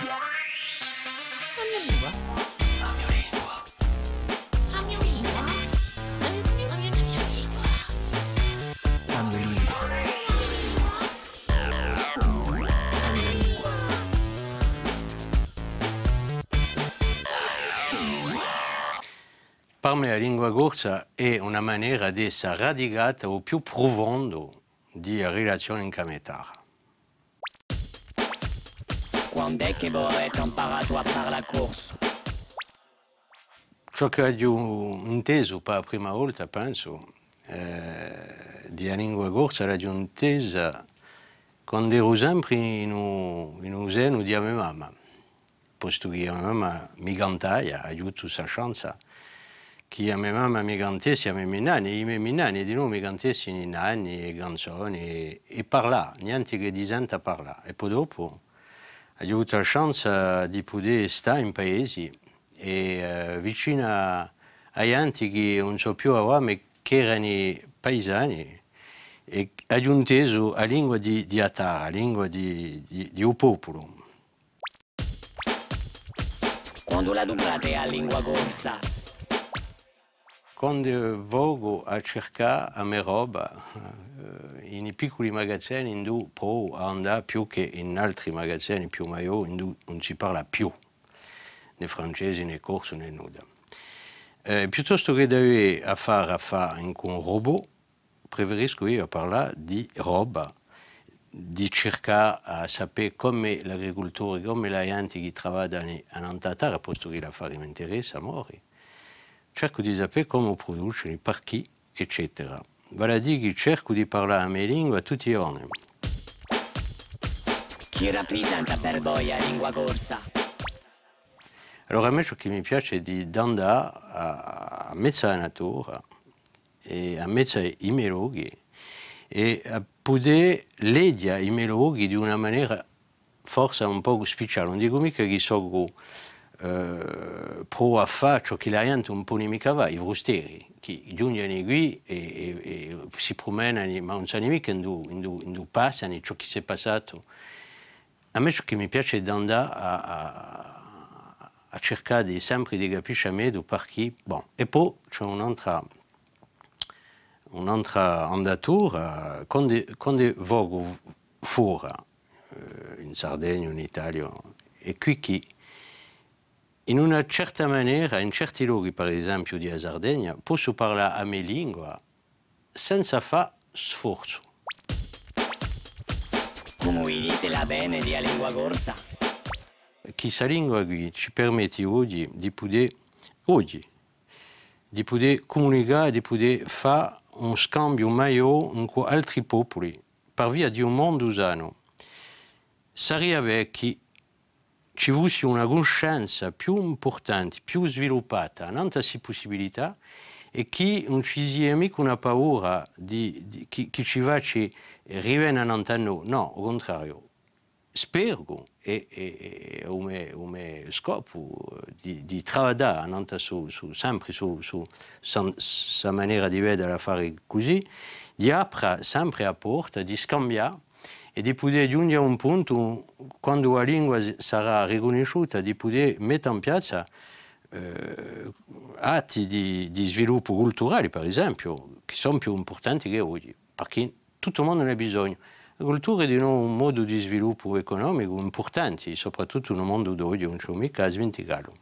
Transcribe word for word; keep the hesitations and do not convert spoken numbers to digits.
A mio lingua. A mio lingua. A mio lingua. A mio lingua. A mio lingua. Par mè a lingua corsa hè una manera d'essa radicata à u più prufondu di a rilazione incù a me tarra. Quand'hè chì vo avete amparatu à parlà corsu? Ciò ch'aghju intesu pà a prima volta, pensu, eh, di a lingua corsa, l'aghju intesa quand'eru sempri in u, in u senu di a me mamma, postu chì a me mamma mi cantaia, aghju avutu sta chance chì a me mamma mi cantessi, a me minnanni, è i me minnanni dinò mi cantessini nanni è canzoni è, è parlà, nienti chè di senta parlà. È po dopu aghju avutu a chance di pudè stà in paesi è, eh, vicinu à, à ghjenti chì ùn sò più avà, ma ch'erani paisani, è aghju intesu a lingua di, di a tarra, a lingua di, di, di u populu. Quandu l'aduprate a lingua corsa? Quandu vogu à circà a me roba, eh, in i picculi magazeni induva provu à andà più chè in altri magazeni più maiò induva ùn si parla più, nè francesi, nè corsu, nè nudda. Eh, piuttostu chè d'avè à fà, à fà incù un robot, preferiscu eiu à parlà di roba, di circà à sapè comu l'agriculturi, comu a ghjenti chì travaddani annant'à a tarra, postu chì l'affari m'interessa, mori. Cercu di sapè comu pruducini, parchì, eccetera. Vale à dì chì cercu di parlà a me lingua tutti i ghjorni. Chì raprisenta per voi a lingua corsa? Allora, à mè ciò chì mi piace hè di, d'andà à, à mezu à a natura è à mezu à i me lochi è à pudè leghja i me lochi d'una manera forse un pocu speciale. Ùn dicu micca chì socu, eh, provu à fà ciò chì a ghjenti ùn poni micca fà, i frusteri, chì ghjunghjini quì è, è, è si prumenani, ma ùn sani micca induva, induva, induva passani, ciò chì s'hè passatu. À mè ciò chì mi piace hè d'andà à, à, à circà di, sempri di capisci à mezu parchì, bon. È po ci hè un'antra, un'antra andatura, quandu, quandu vogu f-, fora, eh, in Sardegna, in Italia, hè quì chì, in una certa manera, in certi lochi, par esempiu, di a Sardegna, possu parlà a me lingua, senza fà sforzu. Cumu vidite l'avvene di a lingua corsa? Chì sta lingua quì ci permetti oghji di pudè, oghji, di pudè cumunicà, di pudè fà un scambiu maiò incù altri populi, par via di u mondu sanu. Saria bè chì ci fussi una cuscenza più impurtanti, più sviluppata, annant'à sti pussibilità, è chì ùn ci sia micca una paura di, di, chì, chì ci faci rivena annant'à no-, nò, à u cuntrariu. Speru, è, è, è u me, u me scopu, eh, di, di travaddà annant'à stu, stu, sempri stu, stu, sta, sta manera di veda l'affari cusì, di apra sempri a porta, di scambià, è di pudè ghjunghja à un puntu, quandu a lingua s-, sarà ricunnisciuta, di pudè metta in piazza, eh, atti di, di sviluppu culturali, par esempiu, chì sò più impurtanti chè oghji, parchì tuttu u mondu n'hà bisognu. A cultura hè dinò un modu di sviluppu ecunomicu impurtanti, soprattuttu in u mondu d'oghji, ùn ci hè micca à sminticallu.